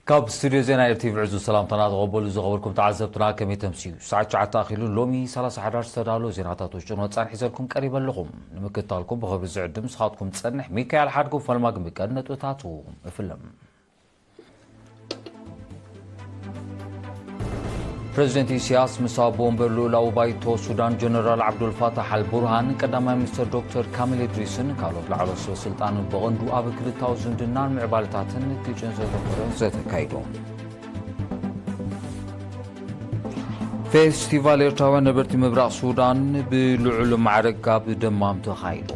ካብ ስቱድዮ ዜና ኤርቲቪ ዕዙዝ ሰላምታና ተቐበሉ። ዝኸበርኩም ተዓዘብትና፣ ከመይ ተምስዩ? ሰዓት ትሽዓተ ኣኺሉ፣ ሎሚ ሰላሳ ሓዳር ዝተዳለወ ዜናታት ውሽጥን ወጻእን ሒዘልኩም ቀሪበ ኣለኹም። ንምክትታልኩም ብኽብሪ ዝዕድም፣ ንስኻትኩም ዝጸንሕ ሚካኤል ሓድጉ። ፈልማ ግን ብቀንዲ ነጥብታቱ እፍልም። ፕረዚደንት ኢሳያስ ምስ ኣቦ ወንበር ልኡላዊ ባይቶ ሱዳን ጀነራል ዓብዱልፋታሕ ኣልቡርሃን፣ ቀዳማይ ሚኒስትር ዶክተር ካሚል እድሪስን ካልኦት ላዕለዎት ሰበ ስልጣንን ብቐንዱ ኣብ ክልታዊ ዝምድናን ምዕባለታትን ግጭን ዘተኮረ ዘተ ኣካይዶም። ፌስቲቫል ኤርትራውያን ነበርቲ ምብራቕ ሱዳን ብልዑል ማዕረግ ኣብ ደማም ተኻይዱ።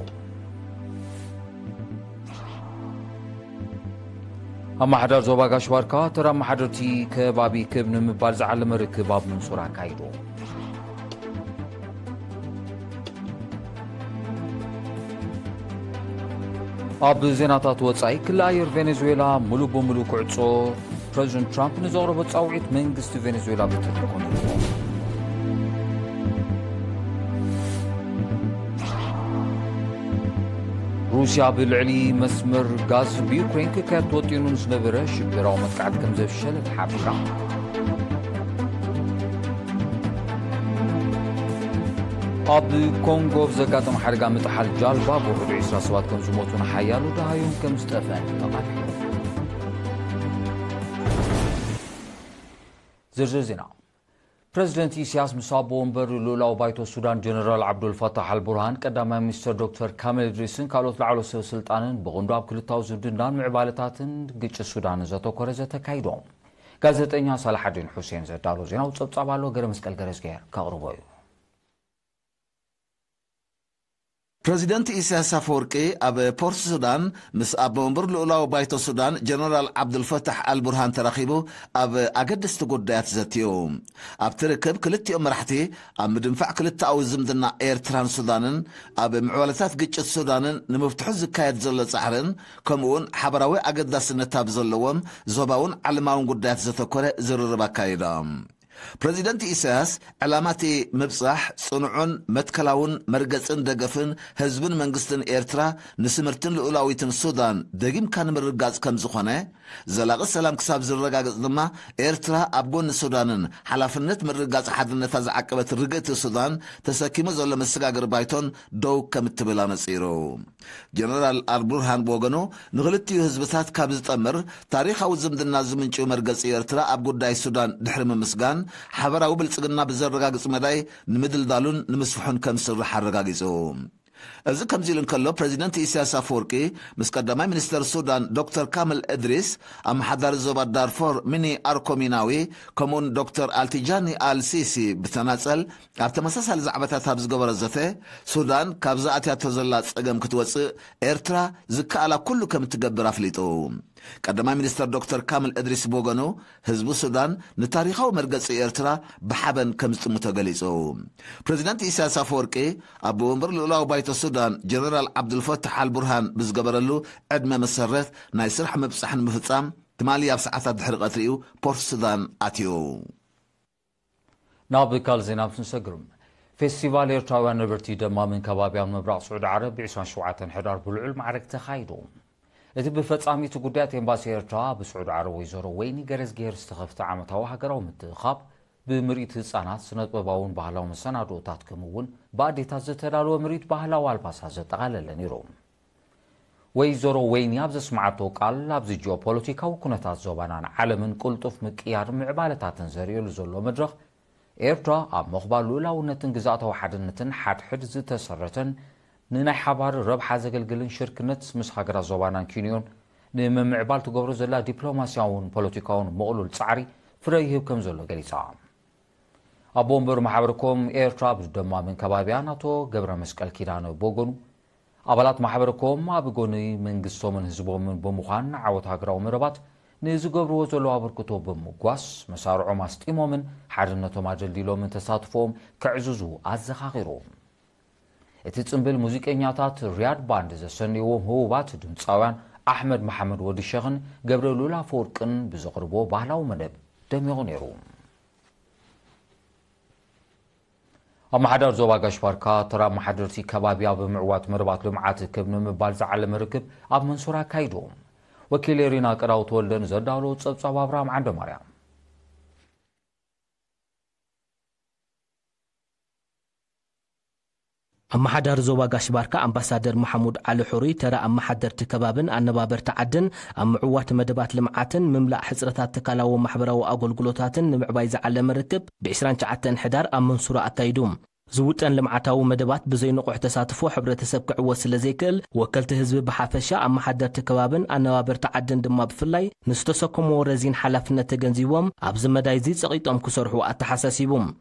ኣመሓዳር ዞባ ጋሽ ባርካ፣ ተራ ኣመሓደርቲ ከባቢ ክብ ንምባል ዝዓለመ ርክብ ኣብ መንሱር ኣካይዱ። ኣብ ዜናታት ወጻኢ፣ ክሊ ኣየር ቬኔዙዌላ ሙሉእ ብሙሉእ ክዕጾ፣ ፕረዚደንት ትራምፕ ንዘቕረቦ ጻውዒት መንግስቲ ቬኔዙዌላ ብትሪ ኮኒኑ። ሩስያ ብልዕሊ መስመር ጋዝ ብዩክሬን ክካየድ ተወጢኑ ንዝነበረ ሽበራዊ መጥቃዕቲ ከም ዘፍሸለት ሓቢራ። ኣብ ኮንጎ ብዘጋጠመ ሓደጋ ምጥሓል ጃልባ ብውሕዱ ዕስራ ሰባት ከም ዝሞቱን ሓያሎ ደሃዮም ከም ዝጠፍአን ተቓሊሑ። ዝርዝር ዜና። ፕረዚደንት ኢሳያስ ምስ ኣቦ ወንበር ልኡላዊ ባይቶ ሱዳን ጀነራል ዓብዱልፋታሕ ኣልቡርሃን፣ ቀዳማይ ሚኒስትር ዶክተር ካሚል እድሪስን ካልኦት ላዕለዎት ሰበ ስልጣንን ብቕንዱ ኣብ ክልታዊ ዝምድናን ምዕባለታትን ግጭት ሱዳንን ዘተኮረ ዘተ ኣካይዶም። ጋዜጠኛ ሳላሓዲን ሑሴን ዘዳሎ ዜናዊ ጸብጻብ ኣሎ፣ ገረ መስቀል ገረዝግሄር ከቕርቦ እዩ። ፕረዚደንት ኢሳያስ ኣፈወርቂ ኣብ ፖርት ሱዳን ምስ ኣቦ ወንበር ልኡላዊ ባይቶ ሱዳን ጀነራል ዓብዱልፈታሕ ኣልቡርሃን ተራኺቡ ኣብ ኣገደስቲ ጉዳያት ዘትዩ። ኣብቲ ርክብ ክልቲኦም መራሕቲ ኣብ ምድንፋዕ ክልተኣዊ ዝምድና ኤርትራን ሱዳንን፣ ኣብ ምዕባለታት ግጭት ሱዳንን ንምፍትሑ ዝካየድ ዘሎ ጻዕርን፣ ከምኡውን ሓበራዊ ኣገዳስነት ኣብ ዘለዎም ዞባውን ዓለማውን ጉዳያት ዘተኮረ ዝርርብ ኣካይዶም። ፕረዚደንት ኢሳያስ፣ ዕላማ እቲ ምብጻሕ ጽኑዕን መትከላውን መርገጽን ደገፍን ህዝብን መንግስትን ኤርትራ ንስምርትን ልኡላዊትን ሱዳን ደጊምካ ንምርግጋጽ ከም ዝኾነ፣ ዘላቒ ሰላም ክሳብ ዝረጋገጽ ድማ ኤርትራ ኣብ ጎኒ ሱዳንን ሓላፍነት ምርግጋጽ ሓድነታ ዝዓቀበት ርግእቲ ሱዳን ተሰኪሙ ዘሎ መሰጋገሪ ባይቶን ደው ከም እትብል ኣነጺሩ። ጀነራል ኣልቡርሃን ብወገኑ፣ ንኽልቲኡ ህዝብታት ካብ ዝጠምር ታሪኻዊ ዝምድና ዝምንጭው መርገጺ ኤርትራ ኣብ ጉዳይ ሱዳን ድሕሪ ምምስጋን፣ ሓበራዊ ብልጽግና ብዘረጋግጽ መዳይ ንምድልዳሉን ንምስፍሑን ከም ዝስራሕ ኣረጋጊጹ። እዚ ከምዚ ኢሉ እንከሎ፣ ፕረዚደንት ኢሳያስ ኣፈወርቂ ምስ ቀዳማይ ሚኒስተር ሱዳን ዶክተር ካምል እድሪስ፣ ኣመሓዳሪ ዞባ ዳርፎር ሚኒ ኣርኮሚናዊ፣ ከምኡውን ዶክተር ኣልቲጃኒ ኣል ሲሲ ብተናጸል ኣብ ተመሳሳሊ ዛዕባታት ኣብ ዝገበሮ ዘተ፣ ሱዳን ካብዛ ኣትያቶ ዘላ ጸገም ክትወጽእ ኤርትራ ዝከኣላ ኩሉ ከም እትገብር ኣፍሊጡ። ቀዳማይ ሚኒስተር ዶክተር ካምል እድሪስ ብወገኑ፣ ህዝቢ ሱዳን ንታሪኻዊ መርገጺ ኤርትራ ብሓበን ከም ዝጥምቶ ገሊጹ። ፕረዚደንት ኢሳያስ ኣፈወርቂ፣ ኣቦ ወንበር ልኡላዊ ባይቶ ሱዳን ጀነራል ዓብዱልፈታሕ ኣልቡርሃን ብዝገበረሉ ዕድመ መሰረት ናይ ስራሕ ምብጻሕ ንምፍጻም፣ ትማሊ ኣብ ሰዓታት ድሕሪ ቀትሪኡ ፖርት ሱዳን ኣትዩ። ናብ ካልእ ዜና ምስ ንሰግር፣ ፌስቲቫል ኤርትራውያን ነበርቲ ደማምን ከባቢያን ምብራቕ ስዑዲ ዓረብ ብ ዕስራን ሸውዓተን ሕዳር ብልዑል ማዕረግ ተኻይዱ። እቲ ብፈጻሚት ጉዳያት ኤምባሲ ኤርትራ ኣብ ስዑዲ ዓረብ ወይዘሮ ወይኒ ገረዝግሄር ዝተኸፍተ ዓመታዊ ሃገራዊ ምትእኻብ፣ ብምርኢት ህጻናት፣ ስነጥበባውን ባህላዊ መሰናድኦታት፣ ከምኡ እውን ብኣዴታት ዝተዳለወ ምርኢት ባህላዊ ኣልባሳት ዘጠቓለለ ነይሩ። ወይዘሮ ወይኒ ኣብ ዘስምዓቶ ቃል፣ ኣብዚ ጂኦፖለቲካዊ ኩነታት ዞባናን ዓለምን ቅልጡፍ ምቅያር ምዕባለታትን ዘርእየሉ ዘሎ መድረኽ፣ ኤርትራ ኣብ ምኽባር ልኡላውነትን ግዝኣታዊ ሓድነትን ሓድሕድ ዝተሰረተን ንናይ ሓባር ረብሓ ዘገልግልን ሽርክነት ምስ ሃገራት ዞባናን ኪንዮን ንምምዕባል ትገብሮ ዘላ ዲፕሎማስያውን ፖለቲካውን ምቕሉል ጻዕሪ ፍረ ይህብ ከም ዘሎ ገሊጻ። ኣቦ ወንበር ማሕበር ኮም ኤርትራ ኣብ ደማምን ከባቢያን ኣቶ ገብረ መስቀል ኪዳነ ብወገኑ፣ ኣባላት ማሕበር ኮም ኣብ ጎኒ መንግስቶምን ህዝቦምን ብምዃን ንዓወት ሃገራዊ መደባት ንዝገብርዎ ዘለዉ ኣበርክቶ ብምጓስ፣ መሳርዖም ኣስጢሞምን ሓድነቶም ኣደልዲሎምን ተሳትፎኦም ከዕዝዙ ኣዘኻኺሩ። እቲ ጽምብል ሙዚቀኛታት ሪያድ ባንድ ዘሰንይዎም ህቡባት ድምጻውያን ኣሕመድ መሓመድ ወዲ ሸኽን ገብረ ልኡል ኣፈወርቅን ብዘቕርብዎ ባህላዊ መደብ ደሚቑ ነይሩ። ኣመሓዳር ዞባ ጋሽ ባርካ፣ ተራ ኣመሓደርቲ ከባቢ ኣብ ምዕዋት መደባት ልምዓት ክብ ንምባል ዝዓለመ ርክብ ኣብ መንሱር ኣካይዱ። ወኪል ኤሪና ቀዳው ተወልደ ንዘዳሎ ጸብጻብ ኣብርሃም ዓንደ ማርያም። ኣመሓዳሪ ዞባ ጋሽ ባርካ ኣምባሳደር መሓሙድ ዓሊ ሕሩይ፣ ተራ ኣመሓደርቲ ከባብን ኣነባበርቲ ዓድን ኣብ ምዕዋት መደባት ልምዓትን ምምላእ ሕጽረታት ትካላዊ ማሕበራዊ ኣገልግሎታትን ንምዕባይ ዝዓለመ ርክብ ብ ዕስራን ትሽዓተን ሕዳር ኣብ መንሱራ ኣካይዱ። ዝውጠን ልምዓታዊ መደባት ብዘይ ንቑሕ ተሳትፎ ሕብረተሰብ ክዕወት ስለ ዘይክእል፣ ወከልቲ ህዝቢ ብሓፈሻ፣ ኣመሓደርቲ ከባብን ኣነባበርቲ ዓድን ድማ ብፍላይ፣ ንዝተሰከምዎ ረዚን ሓላፍነት ተገንዚቦም፣ ኣብዚ መዳይ እዚ ጸቒጦም ክሰርሑ ኣተሓሳሲቡ።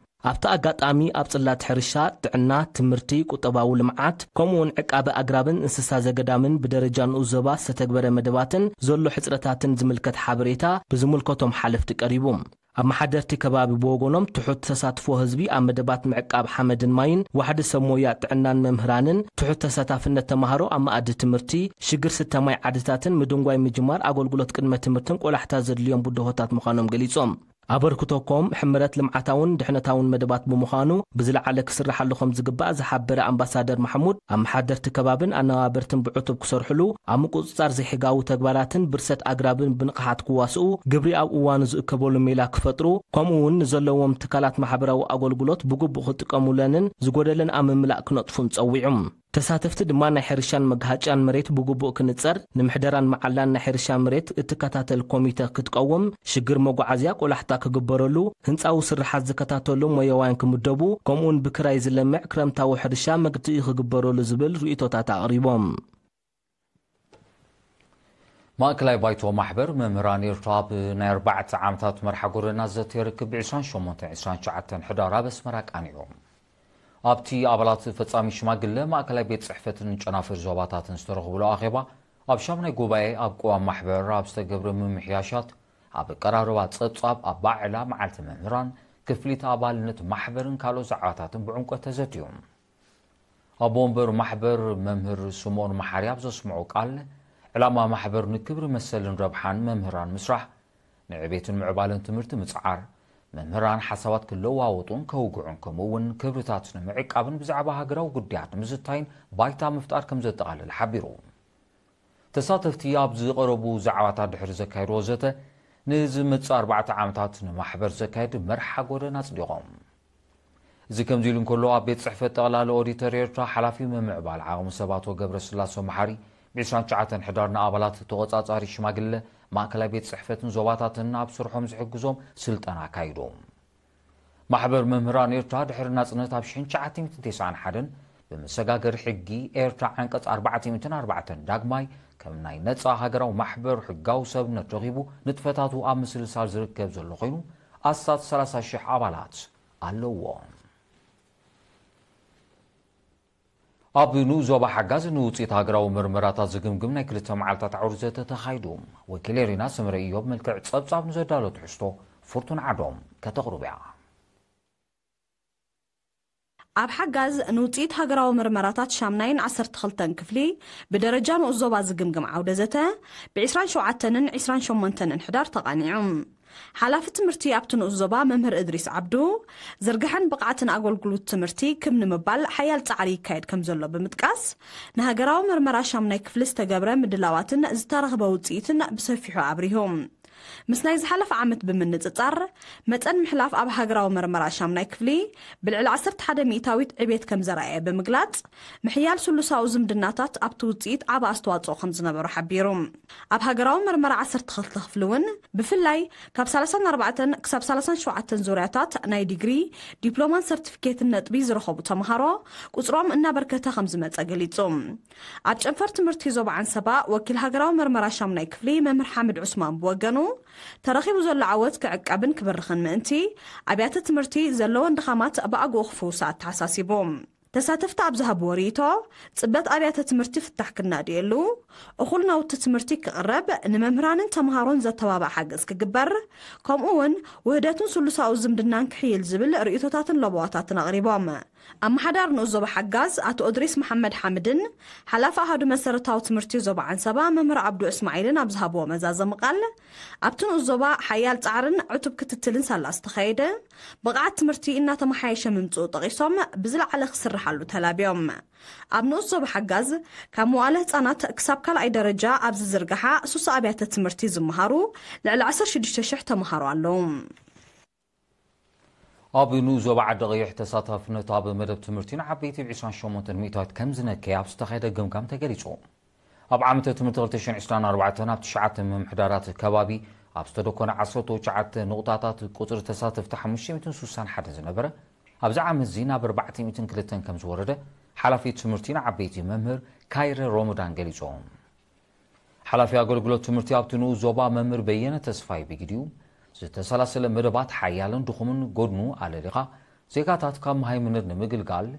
ኣብቲ ኣጋጣሚ፣ ኣብ ጽላት ሕርሻ፣ ጥዕና፣ ትምህርቲ፣ ቁጠባዊ ልምዓት፣ ከምኡውን ዕቃበ ኣግራብን እንስሳ ዘገዳምን ብደረጃ ንኡስ ዞባ ዝተተግበረ መደባትን ዘሎ ሕጽረታትን ዝምልከት ሓበሬታ ብዝምልከቶም ሓለፍቲ ቀሪቡ። ኣመሓደርቲ ከባቢ ብወገኖም፣ ትሑት ተሳትፎ ህዝቢ ኣብ መደባት ምዕቃብ ሓመድን ማይን፣ ዋሕዲ ሰብ ሞያ ጥዕናን መምህራንን፣ ትሑት ተሳታፍነት ተማሃሮ ኣብ መኣዲ ትምህርቲ፣ ሽግር ስተ ማይ ዓድታትን ምድንጓይ ምጅማር ኣገልግሎት ቅድመ ትምህርትን ቆላሕታ ዘድልዮም ብድሆታት ምዃኖም ገሊጾም። ኣበርክቶኮም ሕምረት ልምዓታውን ድሕነታውን መደባት ብምዃኑ፣ ብዝለዓለ ክስርሓሉ ከም ዝግባእ ዝሓበረ ኣምባሳደር ማሕሙድ፣ ኣመሓደርቲ ከባብን ኣነባበርትን ብዕቱብ ክሰርሕሉ፣ ኣብ ምቁጽጻር ዘይሕጋዊ ተግባራትን ብርሰት ኣግራብን ብንቕሓት ክዋስኡ፣ ግብሪ ኣብ እዋኑ ዝእከበሉ ሜላ ክፈጥሩ፣ ከምኡ እውን ንዘለዎም ትካላት ማሕበራዊ ኣገልግሎት ብግቡእ ክጥቀሙለንን ዝጎደለን ኣብ ምምላእ ክነጥፉን ጸዊዑ። ተሳተፍቲ ድማ ናይ ሕርሻን መጋሃጫን መሬት ብግቡእ ክንጸር፣ ንምሕደራን መዓላን ናይ ሕርሻ መሬት እትከታተል ኮሚተ ክትቀውም፣ ሽግር መጓዓዝያ ቆላሕታ ክግበረሉ፣ ህንጻዊ ስርሓት ዝከታተሉ ሞያውያን ክምደቡ፣ ከምኡውን ብክራይ ዝለምዕ ክረምታዊ ሕርሻ መግትኢ ክግበረሉ ዝብል ርእይቶታት ኣቕሪቦም። ማእከላይ ባይቶ ማሕበር መምህራን ኤርትራ ኣብ ናይ ኣርባዕተ ዓመታት መርሓ ጎደና ዘተ ርክብ ብ ዕስራን ሸሞንተን ዕስራን ትሽዓተን ሕዳር ኣብ ኣስመራ ቃኒዑ። ኣብቲ ኣባላት ፈጻሚ ሽማግለ ማእከላይ ቤት ጽሕፈትን ጨናፍር ዞባታትን ዝተረኽብሉ ኣኼባ፣ ኣብ ሻምናይ ጉባኤ ኣብ ቅዋም ማሕበር ኣብ ዝተገብረ ምምሕያሻት፣ ኣብ ኣቀራርባ ጸብጻብ፣ ኣባዕዕላ መዓልቲ መምህራን፣ ክፍሊት ኣባልነት ማሕበርን ካልኦት ዛዕባታትን ብዕምቆት ተዘትዩ። ኣቦ ወንበር ማሕበር መምህር ስምኦን መሓሪ ኣብ ዘስምዖ ቃል፣ ዕላማ ማሕበር ንክብሪ መሰልን ረብሓን መምህራን ምስራሕ፣ ንዕቤትን ምዕባለን ትምህርቲ ምጽዓር፣ መምህራን ሓሳባት ክለዋወጡን ከውግዑን፣ ከምኡ እውን ክብርታት ንምዕቃብን ብዛዕባ ሃገራዊ ጉዳያት ንምዝታይን ባይታ ምፍጣር ከም ዘጠቓልል ሓቢሩ። ተሳተፍቲ ኣብ ዝቐረቡ ዛዕባታት ድሕሪ ዘካየድዎ ዘተ፣ ንዝመጽእ ኣርባዕተ ዓመታት ንማሕበር ዘካየድ መርሓ ጎደና ኣጽዲቖም። እዚ ከምዚ ኢሉ እንከሎ፣ ኣብ ቤት ጽሕፈት ጠቕላሊ ኦዲተር ኤርትራ ሓላፊ ምምዕባል ዓቕሚ ሰብ ኣቶ ገብረስላሰ መሓሪ፣ ብ ዕስራን ትሽዓተን ሕዳር ንኣባላት ተቖጻጻሪ ሽማግለ ማእከላይ ቤት ጽሕፈትን ዞባታትን ኣብ ስርሖም ዝሕግዞም ስልጠና ኣካይዱ። ማሕበር መምህራን ኤርትራ ድሕሪ ናጽነት ኣብ ሽሕን ትሽዓተ ሚእትን ተስዓን ሓደን ብመሰጋገሪ ሕጊ ኤርትራ ዓንቀጽ ኣርባዕተ ሚእትን ኣርባዕተን ዳግማይ ከም ናይ ነጻ ሃገራዊ ማሕበር ሕጋዊ ሰብነት ረኺቡ ንጥፈታቱ ኣብ ምስልሳል ዝርከብ ዘሎ ኮይኑ ኣስታት ሰላሳ ሽሕ ኣባላት ኣለዎ። ኣብ ንኡስ ዞባ ሓጋዝ ንውጽኢት ሃገራዊ መርመራታት ዝግምግም ናይ ክልተ መዓልታት ዓውዲ ዘተ ተኻይዱ። ወኪል ኤሪና ሰመረ ኢዮብ መልክዕ ጸብጻብ ንዘዳሎ ትሕዝቶ ፍርቱን ዓዶም ከተቕርብ እያ። ኣብ ሓጋዝ ንውጽኢት ሃገራዊ መርመራታት ሻምናይን ዓሰርተ ክልተን ክፍሊ ብደረጃ ንኡስ ዞባ ዝግምግም ዓውደ ዘተ ብ ዕስራን ሸውዓተንን ዕስራን ሸሞንተንን ሕዳር ተቓኒዑ። ሓላፊ ትምህርቲ ኣብቲ ንኡስ ዞባ መምህር እድሪስ ዓብዱ፣ ዝርግሐን ብቕዓትን ኣገልግሎት ትምህርቲ ክብ ንምባል ሓያል ጻዕሪ ይካየድ ከም ዘሎ ብምጥቃስ፣ ንሃገራዊ መርመራ ሻምናይ ክፍሊ ዝተገብረ ምድላዋትን ዝተረኽበ ውጽኢትን ብሰፊሑ ኣብሪሁ። ምስ ናይ ዝሓለፈ ዓመት ብምንጽጻር፣ መጠን ምሕላፍ ኣብ ሃገራዊ መርመራ ሻምናይ ክፍሊ ብልዕሊ ዓሰርተ ሓደ ሚእታዊት ዕቤት ከም ዘርኣየ ብምግላጽ፣ ምሕያል ስሉሳዊ ዝምድናታት ኣብቲ ውጽኢት ዓቢ ኣስተዋጽኦ ከም ዝነበሮ ሓቢሩ። ኣብ ሃገራዊ መርመራ ዓሰርተ ክልተ ክፍሊ እውን፣ ብፍላይ ካብ ሰላሳን ኣርባዕተን ክሳብ ሰላሳን ሸውዓተን ዙርያታት ናይ ዲግሪ፣ ዲፕሎማን ሰርቲፊኬትን ነጥቢ ዝረኸቡ ተምሃሮ ቁጽሮም እናበርከተ ከም ዝመጸ ገሊጹ። ኣብ ጨንፈር ትምህርቲ ዞባ ዓንሰባ ወኪል ሃገራዊ መርመራ ሻምናይ ክፍሊ መምህር ሓምድ ዑስማን ብወገኑ፣ ተረኺቡ ዘሎ ዓወት ክዕቀብን ክብርኽን ምእንቲ፣ ኣብያተ ትምህርቲ ዘለወን ድኻማት ብኣግኡ ክፍውሳ ኣተሓሳሲቡ። ተሳተፍቲ ኣብ ዝሃብዎ ርእይቶ፣ ጽበት ኣብያተ ትምህርቲ ፍታሕ ክናድየሉ፣ እኹል ናውቲ ትምህርቲ ክቕረብ፣ ንመምህራንን ተምሃሮን ዘተባብዕ ሓገዝ ክግበር፣ ከምኡ እውን ውህደትን ስሉሳዊ ዝምድናን ክሕይል ዝብል ርእይቶታትን ለበዋታትን ኣቕሪቦም። ኣመሓዳሪ ንኡስ ዞባ ሓጋዝ ኣቶ እድሪስ መሓመድ ሓምድን ሓላፊ ኣሃዱ መሰረታዊ ትምህርቲ ዞባ ዓንሰባ መምህር ዓብዱ እስማዒልን ኣብ ዝሃብዎ መዛዘሚ ቃል፣ ኣብቲ ንኡስ ዞባ ሓያል ጻዕርን ዕቱብ ክትትልን ሳላ ዝተኻየደ ብቕዓት ትምህርቲ እናተመሓየሸ ምምጽኡ ጠቒሶም፣ ብዝለዓለ ክስራሕ ክስዓሉ ተላብዮም። ኣብ ንኡስ ዞባ ሓጋዝ ካብ መዋእለ ህጻናት ክሳብ ካልኣይ ደረጃ ኣብ ዝዝርግሓ ሱሳ ኣብያተ ትምህርቲ ዝመሃሩ ልዕሊ ዓሰርተ ሽዱሽተ ሽሕ ተምሃሮ ኣለዉ። ኣብ ንኡስ ዞባ ዓዲ ቀይሕ ተሳታፍነት ኣብ መደብ ትምህርቲ ንዓበይቲ ብ ዒስራን ሸሞንተን ሚእታዊት ከም ዝነከየ ኣብ ዝተኻየደ ገምጋም ተገሊጹ። ኣብ ዓመተ ትምህርቲ ክልተ ሽሕን ዕስራን ኣርባዕተን ኣብ ትሽዓተ ምምሕዳራት ከባቢ ኣብ ዝተደኮነ ዓሰርተ ትሽዓተ ንቑጣታት ቁጽሪ ተሳተፍቲ ሓሙሽተ ሚእትን ሱሳን ሓደን ዝነበረ፣ ኣብዚ ዓመት እዚ ናብ ኣርባዕተ ሚእትን ክልተን ከም ዝወረደ ሓላፊ ትምህርቲ ንዓበይቲ መምህር ካይረ ሮሞዳን ገሊጾም። ሓላፊ ኣገልግሎት ትምህርቲ ኣብቲ ንኡስ ዞባ መምህር በየነ ተስፋይ ብግዲኡ፣ ዝተሰላሰለ መደባት ሓያልን ድኹምን ጎድኑ ኣለሊኻ፣ ዜጋታት ካብ መሃይምነት ንምግልጋል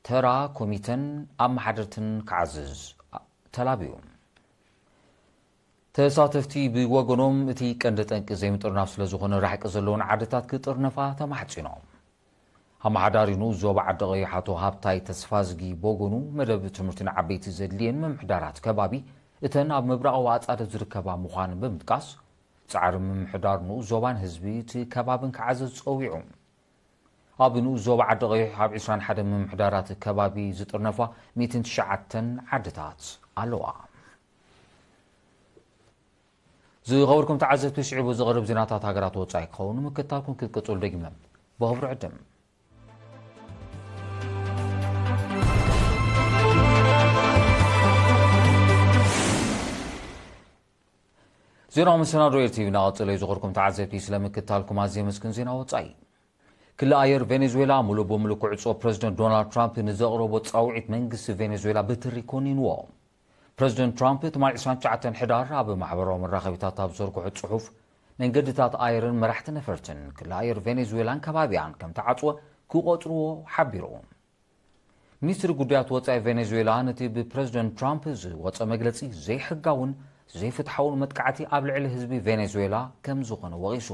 ተራ ኮሚተን ኣመሓደርትን ክዓዝዝ ተላብዩ። ተሳተፍቲ ብወገኖም፣ እቲ ቀንዲ ጠንቂ ዘይምጥርናፍ ስለ ዝኾነ፣ ራሕቂ ዘለውን ዓድታት ክጥርነፋ ተማሕጺኖም። ኣመሓዳሪ ንኡስ ዞባ ዓዲ ቀይሕ ኣቶ ሃብታይ ተስፋዝጊ ብወገኑ፣ መደብ ትምህርቲ ንዓበይቲ ዘድልየን ምምሕዳራት ከባቢ እተን ኣብ ምብራቓዊ ኣጻደፍ ዝርከባ ምዃነን ብምጥቃስ፣ ጻዕሪ ምምሕዳር ንኡስ ዞባን ህዝቢ እቲ ከባብን ክዓዘዝ ጸዊዑ። ኣብ ንኡስ ዞባ ዓዲ ቀይሕ ኣብ ዒስራን ሓደን ምምሕዳራት ከባቢ ዝጥርነፋ ሚእትን ትሽዓተን ዓድታት ኣለዋ። ዝኸበርኩም ተዓዘብቲ፣ ስዒቡ ዝቐርብ ዜናታት ሃገራት ወጻኢ ክኸውን ምክታልኩም ክትቅጽሉ ደጊመ ብኽብሪ ዕድም። ዜናዊ መሰናዶ ኤር ቲቪ እናቐጸለ እዩ። ዝኸበርኩም ተዓዘብቲ፣ ስለ ምክታልኩም ኣዝየ የመስግን። ዜና ወጻኢ። ክሊ ኣየር ቬኔዙዌላ ምሉእ ብምሉእ ክዕጾ ፕረዚደንት ዶናልድ ትራምፕ ንዘቕረቦ ጻውዒት መንግስቲ ቬኔዙዌላ ብትሪ ኮኒንዎ። ፕረዚደንት ትራምፕ ትማሊ ዕስራን ትሽዓተን ሕዳር ኣብ ማሕበራዊ መራኸቢታት ኣብ ዘርግሖ ጽሑፍ፣ መንገድታት ኣየርን መራሕቲ ነፈርትን ክሊ ኣየር ቬኔዙዌላን ከባቢኣን ከም ተዓጽወ ክቖጽርዎ ሓቢሩ። ሚኒስትሪ ጉዳያት ወጻኢ ቬኔዙዌላ ነቲ ብፕረዚደንት ትራምፕ ዝወጸ መግለጺ ዘይሕጋውን ዘይፍትሓውን መጥቃዕቲ ኣብ ልዕሊ ህዝቢ ቬኔዙዌላ ከም ዝኾነ ወቒሱ።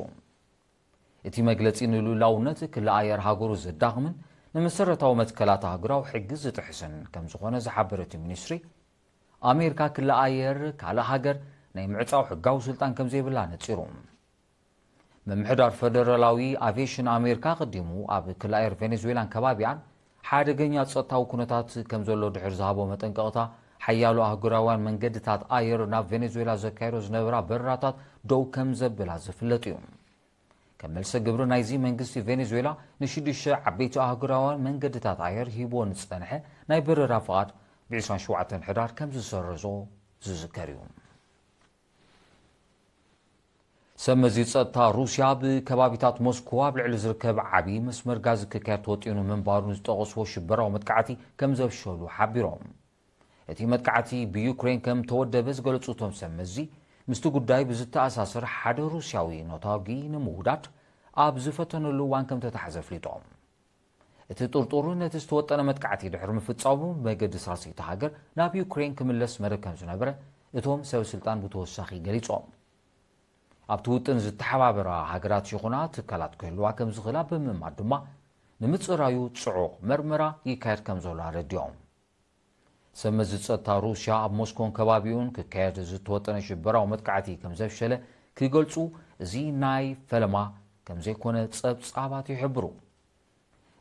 እቲ መግለጺ ንልኡላውነት ክሊ ኣየር ሃገሩ ዘዳኽምን ንመሰረታዊ መትከላት ኣህጉራዊ ሕጊ ዝጥሕስን ከም ዝኾነ ዝሓበረ እቲ ሚኒስትሪ፣ ኣሜሪካ ክሊ ኣየር ካልእ ሃገር ናይ ምዕጻው ሕጋዊ ስልጣን ከም ዘይብላ ነጺሩ። ምምሕዳር ፈደራላዊ ኣቪዬሽን ኣሜሪካ ኣቐዲሙ ኣብ ክሊ ኣየር ቬኔዙዌላን ከባቢኣን ሓደገኛ ጸጥታዊ ኩነታት ከም ዘሎ ድሕሪ ዝሃቦ መጠንቀቕታ፣ ሓያሎ ኣህጉራውያን መንገድታት ኣየር ናብ ቬኔዙዌላ ዘካየዶ ዝነበራ በረራታት ደው ከም ዘብላ ዝፍለጥ እዩ። ከም መልሰ ግብሪ ናይዚ፣ መንግስቲ ቬኔዙዌላ ንሽዱሽተ ዓበይቲ ኣህጉራውያን መንገድታት ኣየር ሂቦ ንጸንሐ ናይ በረራ ፍቓድ ብ ዕስራን ሸውዓተን ሕዳር ከም ዝሰረዞ ዝዝከር እዩ። ሰብ መዚ ጸጥታ ሩስያ ብከባቢታት ሞስኮ ኣብ ልዕሊ ዝርከብ ዓቢ መስመር ጋዝ ክካየድ ተወጢኑ ምንባሩ ንዝጠቐስዎ ሽበራዊ መጥቃዕቲ ከም ዘፍሸሉ ሓቢሮም። እቲ መጥቃዕቲ ብዩክሬን ከም ተወደበ ዝገለጹ እቶም ሰብ መዚ፣ ምስቲ ጉዳይ ብዝተኣሳሰር ሓደ ሩስያዊ ነታጒ ንምውዳድ ኣብ ዝፈተነሉ እዋን ከም ተታሕዘ ኣፍሊጦም። እቲ ጥርጡር ነቲ ዝተወጠነ መጥቃዕቲ ድሕሪ ምፍጻሙ፣ ብመገዲ ሳልሰይቲ ሃገር ናብ ዩክሬን ክምለስ መደብ ከም ዝነበረ እቶም ሰብ ስልጣን ብተወሳኺ ገሊጾም። ኣብቲ ውጥን ዝተሓባበራ ሃገራት ይኹና ትካላት ክህልዋ ከም ዝኽእላ ብምእማን ድማ፣ ንምጽራዩ ጽዑቕ መርመራ ይካየድ ከም ዘሎ ኣረዲኦም። ሰብ መዚ ጸጥታ ሩስያ ኣብ ሞስኮን ከባቢኡን ክካየድ ዝተወጠነ ሽበራዊ መጥቃዕቲ ከም ዘፍሸለ ክገልጹ፣ እዚ ናይ ፈለማ ከም ዘይኮነ ጸብጻባት ይሕብሩ።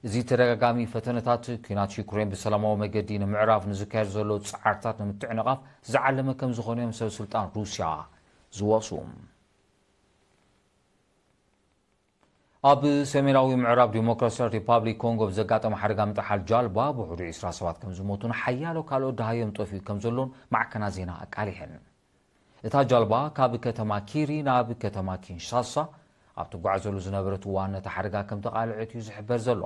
እዚ ተደጋጋሚ ፈተነታት፣ ኲናት ዩክሬን ብሰላማዊ መገዲ ንምዕራፍ ንዝካየድ ዘሎ ጻዕርታት ንምትዕንቓፍ ዝዓለመ ከም ዝኾነ እዮም ሰብ ስልጣን ሩስያ ዝወቕሱ። ኣብ ሰሜናዊ ምዕራብ ዲሞክራሲያዊት ሪፓብሊክ ኮንጎ ብዘጋጠመ ሓደጋ ምጥሓል ጃልባ ብውሕዱ ዕስራ ሰባት ከም ዝሞቱን ሓያሎ ካልኦት ደሃዮም ጠፊኡ ከም ዘሎን ማዕከናት ዜና ኣቃሊሐን። እታ ጃልባ ካብ ከተማ ኪሪ ናብ ከተማ ኪንሻሳ ኣብ ትጓዓዘሉ ዝነበረት እዋን ነቲ ሓደጋ ከም ተቓልዐት እዩ ዝሕበር ዘሎ።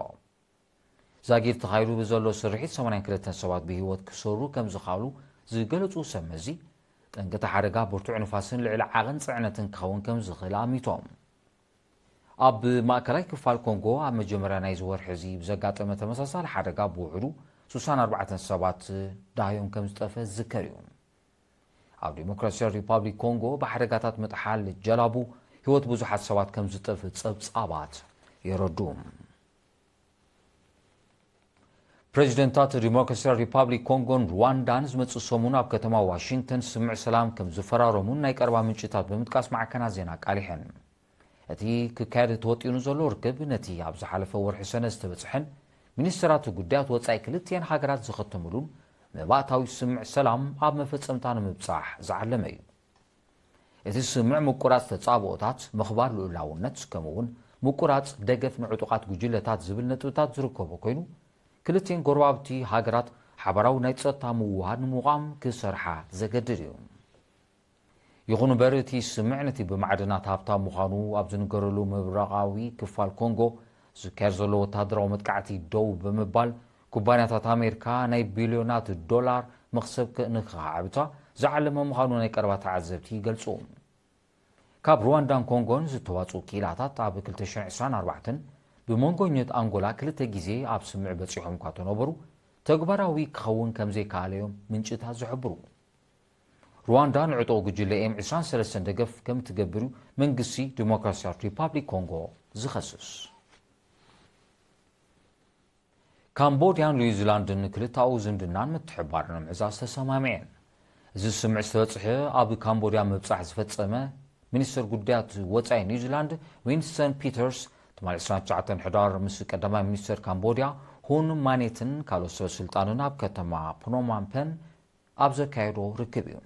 ዛጊድ ተኻይዱ ብዘሎ ስርሒት ሰማንያን ክልተን ሰባት ብህይወት ክሰሩ ከም ዝኻሉ ዝገለጹ ሰብ መዚ፣ ጠንቂ እቲ ሓደጋ ብርቱዕ ንፋስን ልዕሊ ዓቐን ጽዕነትን ክኸውን ከም ዝኽእል ኣሚቶም። ኣብ ማእከላይ ክፋል ኮንጎ ኣብ መጀመርያ ናይዚ ወርሒ እዚ ብዘጋጠመ ተመሳሳሊ ሓደጋ ብውሕዱ ሱሳን ኣርባዕተን ሰባት ደሃዮም ከም ዝጠፈ ዝዝከር እዩ። ኣብ ዲሞክራሲያዊት ሪፓብሊክ ኮንጎ ብሓደጋታት ምጥሓል ጀላቡ ህይወት ብዙሓት ሰባት ከም ዝጠፍእ ጸብጻባት የረድኡ። ፕሬዚደንታት ዲሞክራሲያዊት ሪፓብሊክ ኮንጎን ሩዋንዳን ዝመጽእ ሰሙን ኣብ ከተማ ዋሽንግተን ስምምዕ ሰላም ከም ዝፈራረሙን ናይ ቀረባ ምንጭታት ብምጥቃስ ማዕከናት ዜና ኣቃሊሐን። እቲ ክካየድ ተወጢኑ ዘሎ ርክብ ነቲ ኣብ ዝሓለፈ ወርሒ ሰነ ዝተበጽሐን ሚኒስትራት ጉዳያት ወጻኢ ክልቲኤን ሃገራት ዝኸተምሉን መባእታዊ ስምምዕ ሰላም ኣብ መፈጸምታ ንምብጻሕ ዝዓለመ እዩ። እቲ ስምምዕ ምቁራጽ ተጻብኦታት፣ ምኽባር ልኡላውነት፣ ከምኡ'ውን ምቁራጽ ደገፍ ንዕጡቓት ጉጅለታት ዝብል ነጥብታት ዝርከቦ ኮይኑ፣ ክልቲኤን ጎረባብቲ ሃገራት ሓባራዊ ናይ ጸጥታ ምውህሃድ ንምቋም ክሰርሓ ዘገድድ እዩ። ይኹን እምበር፣ እቲ ስምምዕ ነቲ ብማዕድናት ሃብታም ምዃኑ ኣብ ዝንገረሉ ምብራቓዊ ክፋል ኮንጎ ዝካየድ ዘሎ ወተሃደራዊ መጥቃዕቲ ደው ብምባል፣ ኩባንያታት ኣሜሪካ ናይ ቢልዮናት ዶላር መኽሰብ ክ-፣ ንኸዓብታ ዝዓለመ ምዃኑ ናይ ቀረባ ተዓዘብቲ ይገልጹ። ካብ ሩዋንዳን ኮንጎን ዝተዋጽኡ ክኢላታት ኣብ ክልተ ሽሕን ዕስራን ኣርባዕተን ብመንጎኘት ኣንጎላ ክልተ ግዜ ኣብ ስምምዕ በጺሖም እኳ ተነበሩ፣ ተግባራዊ ክኸውን ከም ዘይከኣለ እዮም ምንጭታት ዝሕብሩ። ሩዋንዳ ንዕጡቕ ጉጅለ ኤም ዕስራን ሰለስተን ደገፍ ከም እትገብር እዩ መንግስቲ ዲሞክራሲያዊት ሪፓብሊክ ኮንጎ ዝኸስስ። ካምቦድያን ኒውዚላንድን ክልተኣዊ ዝምድናን ምትሕብባርን ንምዕዛዝ ተሰማሚዐን። እዚ ስምምዕ ዝተበጽሐ ኣብ ካምቦድያ ምብጻሕ ዝፈጸመ ሚኒስትር ጉዳያት ወጻኢ ኒውዚላንድ ዊንስተን ፒተርስ ትማሊ ዕስራን ትሽዓተን ሕዳር ምስ ቀዳማይ ሚኒስትር ካምቦድያ ሁን ማኔትን ካልኦት ሰበ ስልጣንን ኣብ ከተማ ፕኖማምፐን ኣብ ዘካየዶ ርክብ እዩ።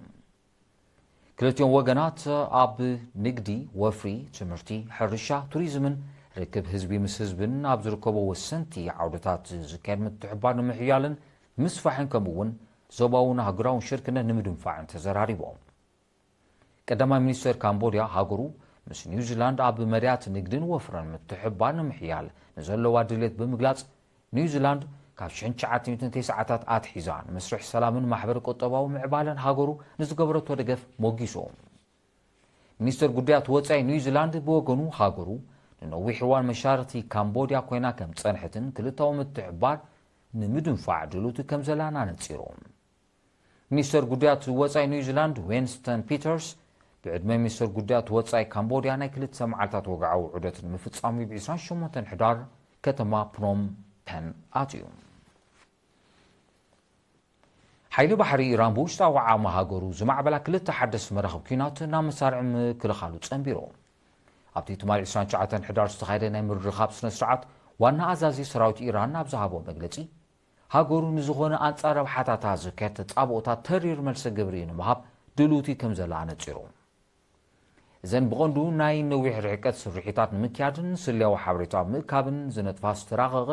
ክልቲኦም ወገናት ኣብ ንግዲ፣ ወፍሪ፣ ትምህርቲ፣ ሕርሻ፣ ቱሪዝምን ርክብ ህዝቢ ምስ ህዝብን ኣብ ዝርከቦ ወሰንቲ ዓውድታት ዝካየድ ምትሕብባር ንምሕያልን ምስፋሕን ከምኡ እውን ዞባውን ኣህጉራውን ሽርክነት ንምድንፋዕን ተዘራሪቦም። ቀዳማይ ሚኒስትር ካምቦድያ ሃገሩ ምስ ኒውዚላንድ ኣብ መዳያት ንግድን ወፍርን ምትሕብባር ንምሕያል ንዘለዋ ድሌት ብምግላጽ፣ ኒውዚላንድ ካብ ሽሕን ትሽዓተ ሚእትን ተስዓታት ኣትሒዛ ንመስርሕ ሰላምን ማሕበረ ቁጠባዊ ምዕባለን ሃገሩ ንዝገበረቶ ደገፍ ሞጊሱ። ሚኒስትር ጉዳያት ወጻኢ ኒውዚላንድ ብወገኑ፣ ሃገሩ ንነዊሕ እዋን መሻርኽቲ ካምቦድያ ኮይና ከም ዝጸንሐትን ክልተኣዊ ምትሕብባር ንምድንፋዕ ድልውቲ ከም ዘላን ኣነጺሩ። ሚኒስተር ጉዳያት ወጻኢ ኒውዚላንድ ዌንስተን ፒተርስ ብዕድመ ሚኒስተር ጉዳያት ወጻኢ ካምቦድያ ናይ ክልተ መዓልታት ወግዓዊ ዑደት ንምፍጻም ብ ዕስራን ሸሞንተን ሕዳር ከተማ ፕኖም ፐን ኣትዩ። ሓይሊ ባሕሪ ኢራን ብውሽጣዊ ዓቕሚ ሃገሩ ዝማዕበላ ክልተ ሓደስቲ መራኽብ ኲናት ናብ መሳርዕ ምክልኻሉ ጸንቢሩ። ኣብቲ ትማሊ ዕስራን ትሽዓተን ሕዳር ዝተኻየደ ናይ ምርኻብ ስነ ስርዓት ዋና ኣዛዚ ሰራዊት ኢራን ኣብ ዝሃቦ መግለጺ፣ ሃገሩ ንዝኾነ ኣንጻር ረብሓታታ ዝካየድ ተጻብኦታት ተሪር መልሰ ግብሪ ንምሃብ ድልውቲ ከም ዘላ ኣነጺሩ። እዘን ብቐንዱ ናይ ነዊሕ ርሕቀት ስርሒታት ንምክያድን ስለያዊ ሓበሬታ ምእካብን ዝነጥፋ ዝተራቐቐ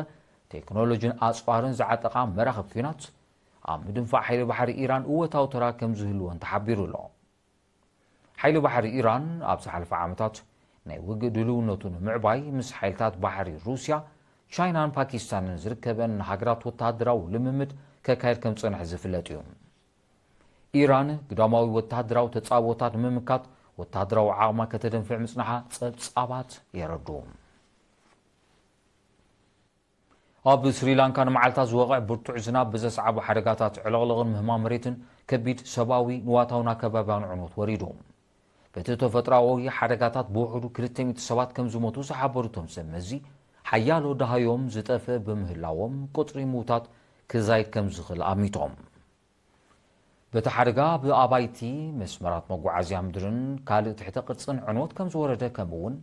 ቴክኖሎጂን ኣጽዋርን ዝዓጠቓ መራኽብ ኲናት፣ ኣብ ምድንፋዕ ሓይሊ ባሕሪ ኢራን እወታዊ ተራ ከም ዝህልወን ተሓቢሩ ኣሎ። ሓይሊ ባሕሪ ኢራን ኣብ ዝሓለፈ ዓመታት ናይ ውግእ ድልውነቱ ንምዕባይ ምስ ሓይልታት ባሕሪ ሩስያ፣ ቻይናን ፓኪስታንን ዝርከበን ሃገራት ወተሃደራዊ ልምምድ ከካየድ ከም ዝጸንሐ ዝፍለጥ እዩ። ኢራን ግዳማዊ ወተሃደራዊ ተጻብኦታት ንምምካት ወተሃደራዊ ዓቕማ ከተደንፍዕ ምጽንሓ ጸብጻባት የረድኡ። ኣብ ስሪላንካ ንመዓልታት ዝወቕዕ ብርቱዕ ዝናብ ብዘስዓቦ ሓደጋታት ዕልቕልቕን ምህማም መሬትን ከቢድ ሰብኣዊ ንዋታውን ኣከባብያውን ዕንወት ወሪዱ። በቲ ተፈጥሮኣዊ ሓደጋታት ብውሑዱ ክልተ ሚእቲ ሰባት ከም ዝሞቱ ዝሓበሩ እቶም ሰብ መዚ፣ ሓያሎ ደሃዮም ዝጠፍእ ብምህላዎም ቁጽሪ ምዉታት ክዛይድ ከም ዝኽእል ኣሚቶም። በቲ ሓደጋ ብኣባይቲ፣ መስመራት መጓዓዝያ ምድርን ካልእ ትሕተ ቅርጽን ዕንወት ከም ዝወረደ፣ ከምኡ እውን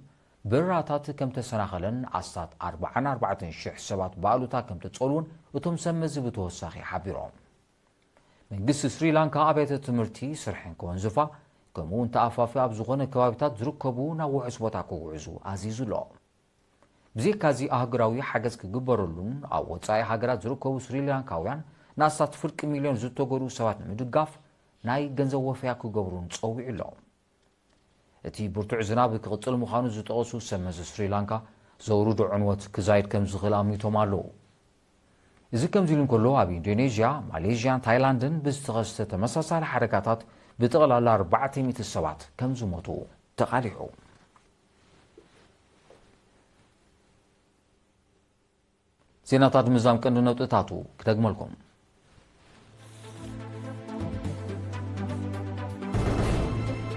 በረራታት ከም ተሰናኸለን ኣስታት ኣርባዓን ኣርባዕተን ሽሕ ሰባት ብኣሉታ ከም ተጸልዉን እቶም ሰብ መዚ ብተወሳኺ ሓቢሮም። መንግስቲ ስሪላንካ ኣብያተ ትምህርቲ ስርሐን ከወንዝፋ፣ ከምኡ እውን ተኣፋፊ ኣብ ዝኾነ ከባቢታት ዝርከቡ ናብ ውሑስ ቦታ ክጉዕዙ ኣዚዙ ኣሎ። ብዘይካዚ ኣህጉራዊ ሓገዝ ክግበረሉን ኣብ ወጻኢ ሃገራት ዝርከቡ ስሪላንካውያን ንኣስታት ፍርቂ ሚልዮን ዝተጎድኡ ሰባት ንምድጋፍ ናይ ገንዘብ ወፈያ ክገብሩን ጸዊዑ ኣሎ። እቲ ብርቱዕ ዝናብ ክቕጽል ምዃኑ ዝጠቐሱ ሰብ መዚ ስሪላንካ፣ ዘውርዶ ዕንወት ክዛይድ ከም ዝኽእል ኣሚቶም ኣለዉ። እዚ ከምዚ ኢሉ እንከሎ፣ ኣብ ኢንዶኔዥያ፣ ማሌዥያን ታይላንድን ብዝተኸስተ ተመሳሳሊ ሓደጋታት ብጠቕላላ ኣርባዕተ ሚእቲ ሰባት ከም ዝሞቱ ተቓሊሑ። ዜናታት ምዛም ቀንዲ ነጥብታቱ ክደግመልኩም።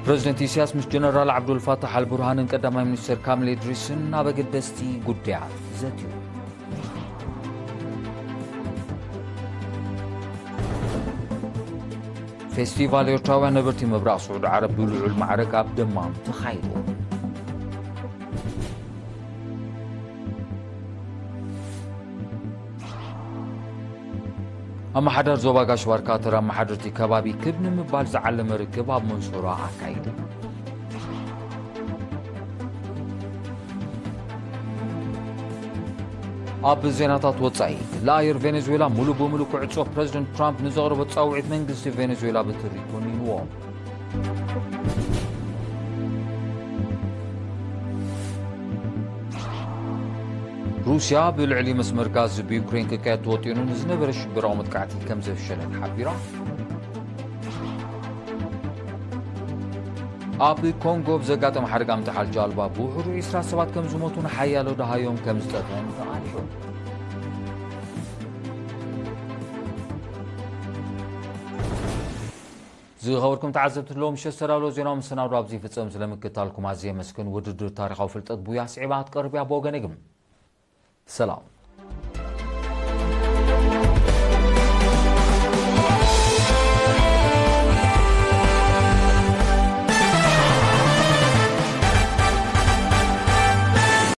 ፕረዚደንት ኢሳያስ ምስ ጀነራል ዓብዱልፋታሕ ኣልቡርሃንን ቀዳማይ ሚኒስትር ካሚል ኢድሪስን ኣብ ኣገደስቲ ጉዳያት ዘትዩ። ፌስቲቫል ኤርትራውያን ነበርቲ ምብራቕ ስዑዲ ዓረብ ብልዑል ማዕረግ ኣብ ደማም ተኻይዱ። ኣመሓዳር ዞባ ጋሽ ባርካ ተራ ኣመሓደርቲ ከባቢ ክብ ንምባል ዝዓለመ ርክብ ኣብ መንሶራ ኣካይዱ። ኣብ ዜናታት ወጻኢ፣ ክሊ ኣየር ቬኔዙዌላ ሙሉ ብሙሉ ክዕጾ ፕረዚደንት ትራምፕ ንዘቕረቦ ጻውዒት መንግስቲ ቬኔዙዌላ ብትሪ ኮኒንዎ። ሩስያ ብልዕሊ መስመር ጋዝ ብዩክሬን ክካየድ ተወጢኑ ንዝነበረ ሽበራዊ መጥቃዕቲ ከም ዘፍሸለት ሓቢራ። ኣብ ኮንጎ ብዘጋጠመ ሓደጋ ምጥሓል ጃልባ ብውሕዱ ዕስራ ሰባት ከም ዝሞቱን ሓያሎ ደሃዮም ከም ዝጠፍአን ተቓሊሑ። ዝኸበርኩም ተዓዘብቲ፣ ሎም ምሸት ዝተዳለወ ዜናዊ መሰናዶ ኣብዚ ይፍጸም። ስለምክታልኩም ኣዝየ የመስግን። ውድድር ታሪኻዊ ፍልጠት ቡያ ስዒባ ክትቀርብ እያ። ብወገነይ ግን ሰላም።